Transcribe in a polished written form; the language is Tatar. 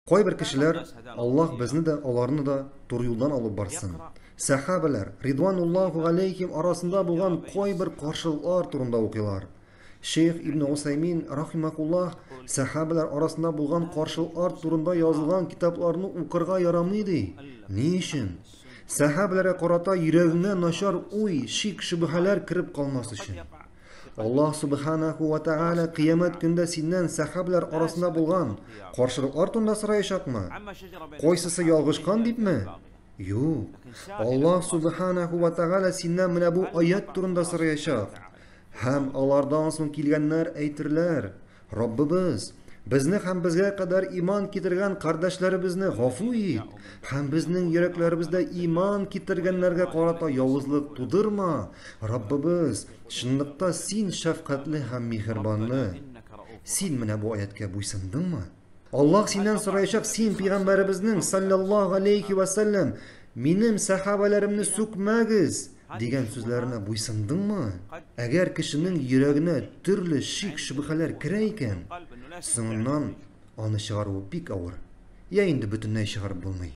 Кайбер кешеләр, Аллаһ безне дә, аларны да туры юлдан алып барсын, сәхабәләр, ридвануллаһу галәйһим арасында булган кайбер каршылыклар турында укыйлар. Шейх Ибн Усаймин, рахимахуллаһ, сәхабәләр арасында булган каршылыклар турында язылган китапларны укырга ярамый ди. Ни өчен? Сәхабәләргә карата йөрәгеңә начар уй, шик, шөбһәләр кереп калмас өчен. Аллаһ Субханаху ва Тааля кыямәт көндә синнән сәхабәләр арасында булган каршылыклар турында сораячакмы? Кайсысы ялгышкан дипме? Юк. Аллаһ Субханаху ва Тааля синнән менә бу аять турында сораячак. Һәм алардан соң килгәннәр әйтерләр, Раббыбыз, безне һәм безгә кадәр иман китергән кардәшләребезне гафу ит, һәм безнең йөрәкләребездә иман китергәннәргә карата явызлык тудырма. Раббыбыз, чынлыкта син шәфкатьле һәм миһербанлы. Син менә бу аятькә буйсындыңмы? Аллаһ синнән сораячак, син пәйгамбәребезнең саллаллаһу алейхи ва сәлләм, минем сәхабәләремне сүкмәгез, дигән сүзләренә буйсындыңмы? Әгәр кешенең йөрәгенә төрле шик-шөбһәләр керә икән, соңыннан аны чыгаруы бик авыр. Я инде бөтенләй чыгарып булмый.